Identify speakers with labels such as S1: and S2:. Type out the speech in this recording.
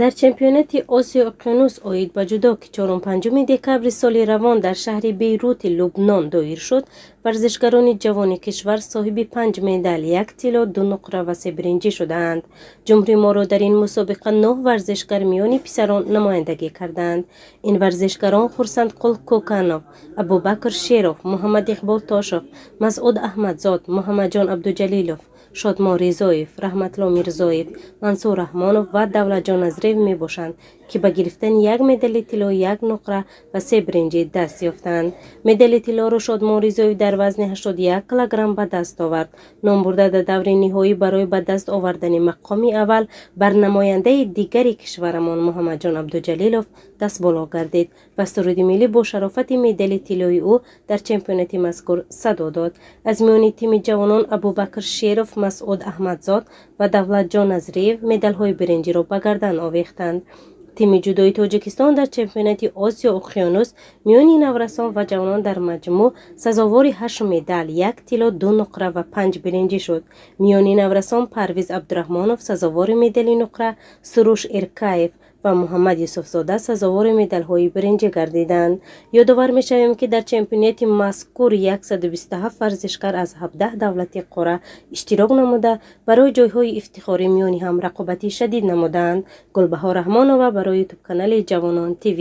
S1: Дар чемпионати Осиё Уқёнус оид ба ҷудо, ки 4-5 декабри соли равон дар шаҳри Бейрути Лубнон доир шуд, варзишгарони ҷавони кишвар соҳиби панҷ медал: як тилло, ду нуқра ва се биринҷӣ шудаанд. Ҷумҳури моро дар ин мусобиқа нӯҳ варзишгар миёни писарон намояндагӣ карданд. Ин варзишгарон Хурсандқул Кӯканов, Абубакр Шеров, Муҳаммад Иқбол Тошов, Масъуд Аҳмадзод, Муҳаммадҷон Абдуҷалилов, Шодмон Ризоев, Раҳматулло Мирзоев, Мансур Раҳмонов ва Давлатҷон Назриев мебошанд, ки ба гирифтани як медали тилло, як нуқра ва се биринҷӣ даст ёфтанд. Медали тиллоро Шодмон Ризоев дар вазни 81 килограмм ба даст овард. Номбурда дар даври ниҳоӣ барои ба даст овардани мақоми аввал бар намояндаи дигари кишварамон Муҳаммадҷон Абдуҷалилов дастболо гардид ва суруди миллӣ бо шарофати медали тиллои ӯ дар чемпионати мазкур садо дод. Аз миёни тими ҷавонон Абубакр Шеров, Масъуд Аҳмадзод ва Давлатҷон Назриев медалҳои биринҷиро ба гардан овехтанд. Тими ҷудои Тоҷикистон дар чемпионати Осиё Уқёнус миёни наврасон ва ҷавонон дар маҷмӯъ сазовори ҳашт медал: як тилло, ду нуқра ва панҷ биринҷӣ шуд. Миёни наврасон Парвиз Абдураҳмонов сазовори медали нуқра, Суруш Эркаев ва Муҳаммад Юсуфзода сазовори медалҳои биринҷӣ гардиданд. Ёдовар мешавем, ки дар чемпионати мазкур 127 варзишгар аз 17 давлати қора иштирок намуда, барои ҷойҳои ифтихорӣ миёни ҳам рақобати шадид намуданд. Гулбаҳор Раҳмонова барои ютуб-канали Ҷавонон ТВ.